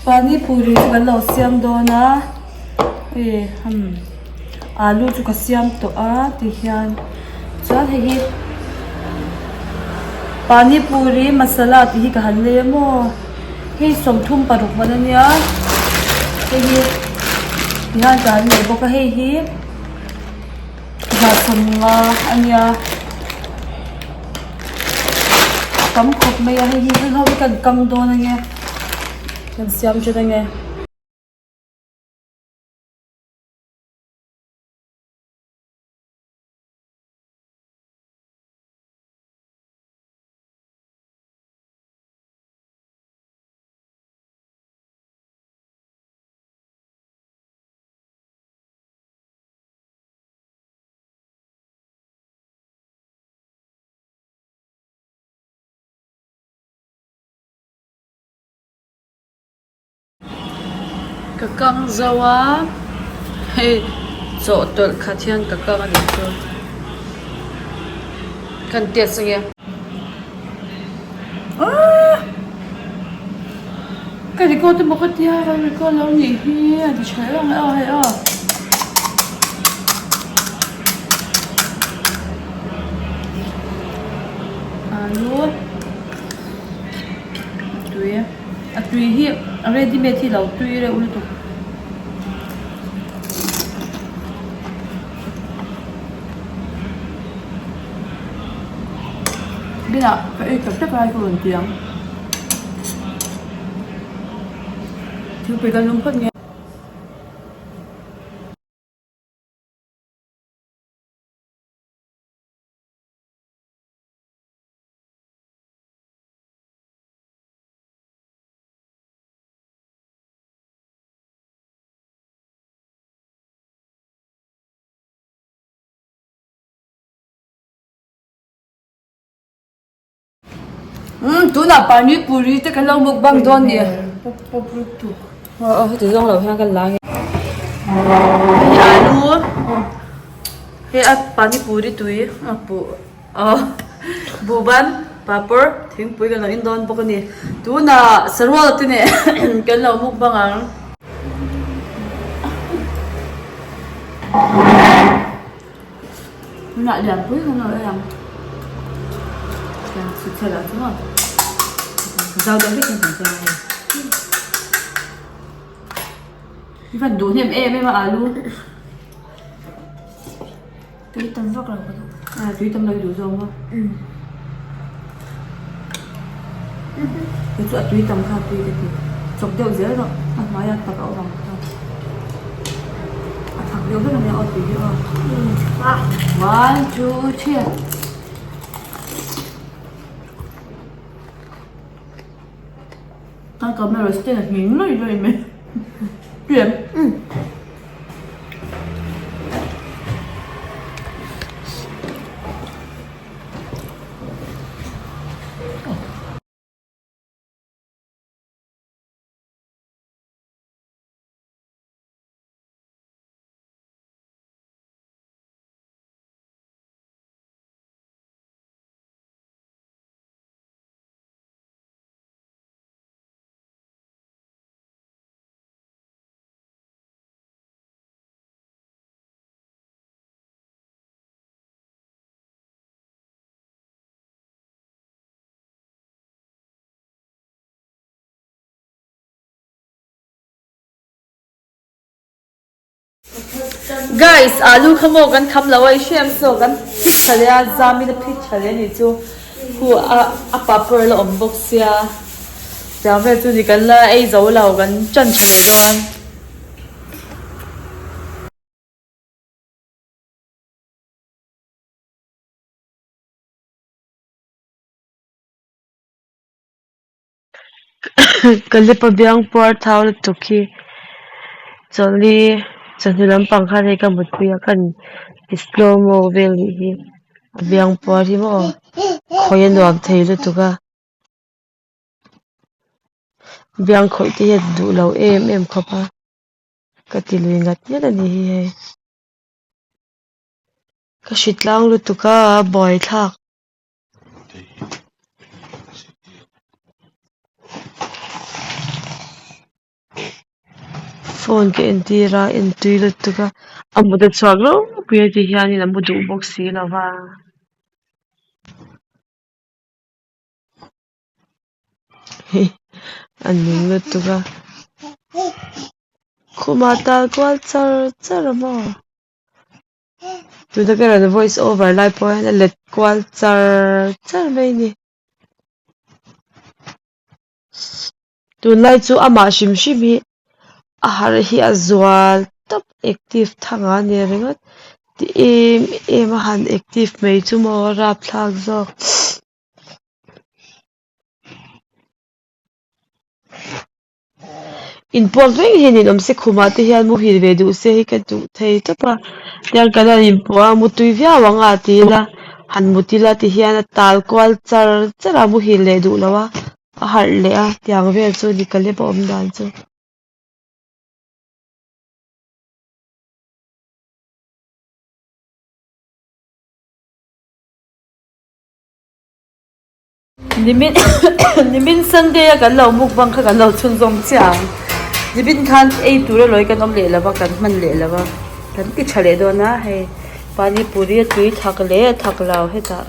Pani puri chu kan lo siam dawn a hei umm alu chu ka siam tawh a ti hian chuan hei hi pani puri masala tih hi ka han lei a maw hei 36 man a nia hei hi ti hian ka han lei bawk a hei hi 50 a nia. Tam khawp mai a hei hi heng ho hi kan kam dawn a nge kan siam ṭan a nge. Ka kang zo a hei chawhtawlh khat hian ka kang a nih chu kan test ange aaa ka record emaw ka tia ka record lo nih hi a ti tha em ang hei aw. Alu a tui a tui hi a ready made hi lo tui reuh lutuk. Binah ka ei tak tak lai ka rawn ti ang. Thingpui kan lum phawt nge. Umm tunah pani puri te kan lo mukbang dawn ni aw aw heti zawng lo hian kan la nge hei alu hei a pani puri tui a buh aw buhban papawr thingpui kan lo in dawn bawk a ni tunah sarual te nen kan lo mukbang ang. Tunah lianpui kan lo ei ang. Tiang chhut chhe lah chu maw. Zau deuh hlek hian kan siam a hei. I van duh hnem em em a alu. Tui tam vak lo ka duh. A tui tam lo i duh zawk maw? Kei chu a tui tam kha tui ka ti. Chawp deuh zel rawh a hnuaiah tak a awm ang kha. A thak deuh vek ania aw tui hi aw. One two three. A camera stand a nghing lawih lawih mai. Tui em? Guys alu kha maw kan kham lo a i hriam saw kan phit tha leh a zam in a phit tha leh a nih chu khu a a papawr la awm bawk sia tiang vel chu ni kan la ei zo lo kan tan tha leh dawn. Ka lipa biang puar thau lutuk hi chawlhni chawhnu lampang khan hei ka mutpui a ka in slow mo vel nih hi a biang puar hi maw khawi a nuam thei lutuk a biang khawih te hian duh lo em em khawp a ka ti lui ngat ngat a ni hi hei ka hritlang lutuk a buaithlak. Phone ka entir a en tui lutuk a a mut a chhuak ropui a ti hianin a mu duh bawk si lo va. A ning lutuk a khumah tal kual char char a maw tuna ka rawn voice over lai pawh hian a let kual char char mai a ni. Tunlai chu amah hrim hrim hi a harh hi a zual tawp active thang a ni ringawt ti em em a han active mai chu maw a rapthlak zawk. Inpuak reng hian in awm se khumah te hian muhil ve duh se hi ka duh thei tawp a tiang kan han inpuah a mutui viau ang a ti ila han mut ila ti hian a tal kual char char a muhil leh duh lo a a harh leh a tiang vel chu ni ka lep a awm dan chu. Nimin nimin Sunday a kan lo mukbang kha kan lo chhunzawm chiah ang. Nimin khan ei tur a lawi kan awm leh lova kan hman leh lova kan ti tha leh dawn a hei pani puri a tui thak leh a thak lo hetah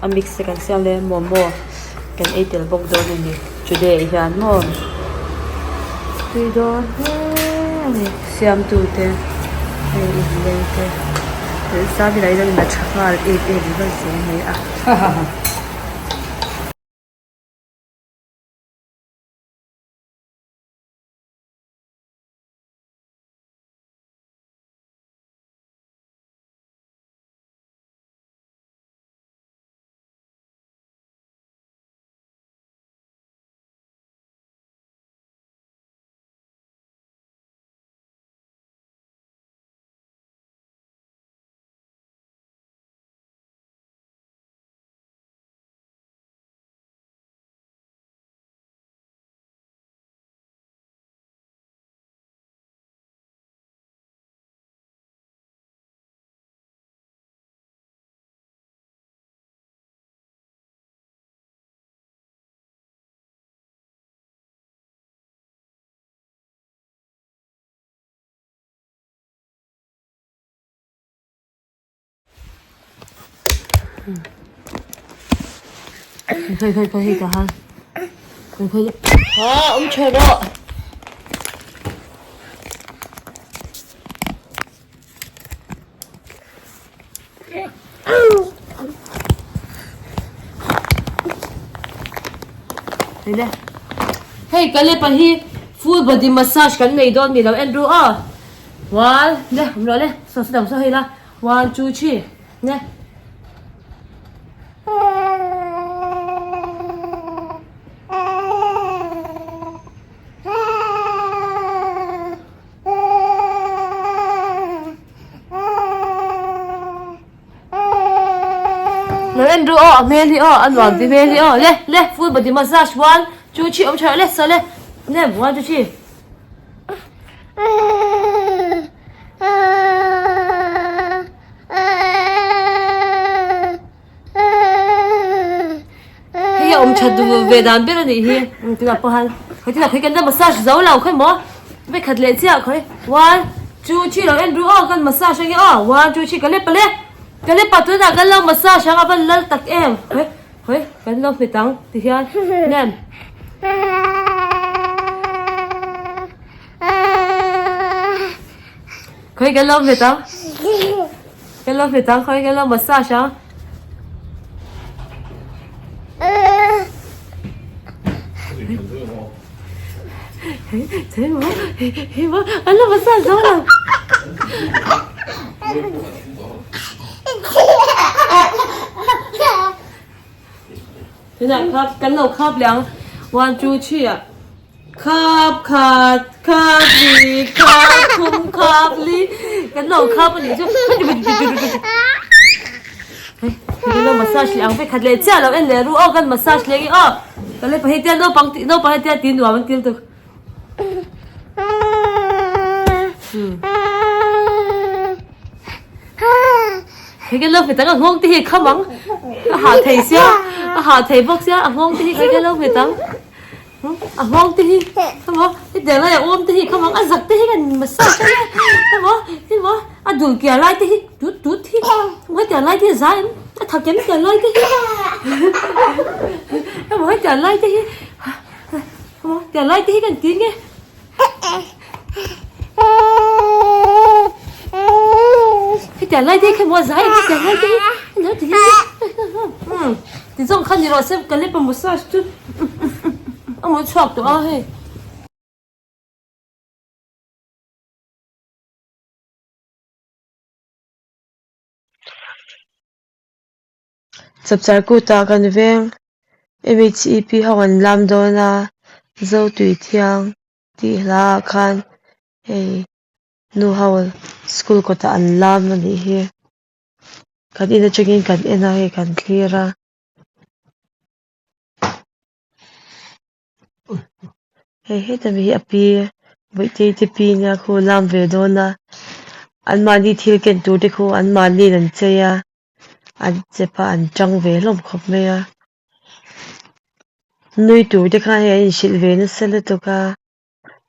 a mix te kan siam leh momo kan ei tel bawk dawn a ni today ah hian maw tui dawn hle a ni siamtu te hei inleng te a tha nghal em em ringawt zel mai a. Khoi khoi khoi hei ta han khoi khoi ha um tha rawh Hei ka lepa hi full body massage kan nei dawn ni lo en ru aw one le awm rawh le saw saw dang saw hei la one two three le. Lo en ru aw a hmel hi aw a nuam ti hmel hi aw le le full body massage one two three awm tha le saw le le one two three. Hei a awm that duh ve dan ber a nih hi tunah pawh han khawi tunah khawi kan la massage zo lo khawi maw vei khat leh chiah khawi one two three lo en ru aw kan massage ange aw one two three ka lep pale ka lep pa tunah kan lo massage ang a van lal tak em khawi khawi kan lo hmet ang ti hian nem. Khawi kan lo hmet ang kan lo hmet ang khawi kan lo massage ang. An lo massage zo lo. Tunah khap kan lo khap leh ang one two three ah. Khap khat khap li khap thum khap li kan lo khap a nih chu hei lo massage leh ang vek khat leh chiah lo en leh ru aw kan massage leh nge aw ka le pahnih tia naupang tih naupang hetia tih nuam an til tuk hei kan lo hmet ang a nghawng te hi a kham ang a hah thei sia a hah thei bawk sia a nghawng te hi kei kan lo hmet ang. A nghawng te hi khamaw hetiang lai a awm te hi khamang a zak te hi kan massage a nia khamaw khamaw a dul kiar lai te hi tut tut hi hetiang lai te hi a zai em a tha kem tiang lai te hi khamaw hetiang lai te hi khamaw tiang lai te hi kan ti nge. Hetiang lai te hi khemaw a zai em hetiang lai te hi alo ti hi ti zawng kha ni rawh se ka lep a massage chu a mawi chhuak tawh a hei. Chapchar kutah kan veng M_H_E_P ho an lam dawn a Zotui Thiang tih hla ah khan hei nu ho school kawtah an lam a nih hi kan in atangin kan en a hei kan thlir a. Hei heta mi hi a pi Bawihtei te pi nia khu lam ve dawn a anmahni thil ken tur te khu anmahniin an chei a an chep a an tang ve hlawm khawp mai a nui tur te khan hei an inhrilh ve nasa lutuk a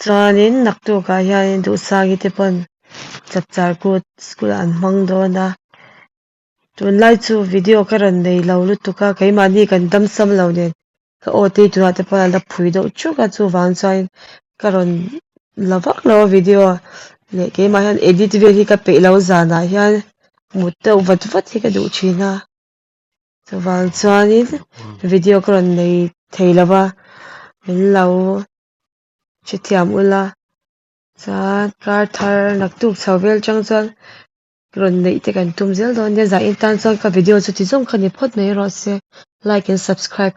chuanin naktukah hianin Duhsangi te pawn chapchar kut school ah an hmang dawn a. Tunlai chu video ka rawn nei lo lutuk a, keimahni kan dam sam lo nen ka aw te hi tunah te pawh a la phui deuh chuk a, chuvang chuan ka rawn la vak lo a video leh keimah hian edit vel hi ka peih lo zanah hian mut deuh vat vat hi ka duh thin a, chuvang chuanin video ka rawn nei thei lo va, min lo hrethiam ula chuan kar thar naktuk chho vel chang chuan. Rawn neih te kan tum zel dawn nia, zain tan chuan ka video chu ti zawng kha ni phawt mai rawh se, like and subscribe.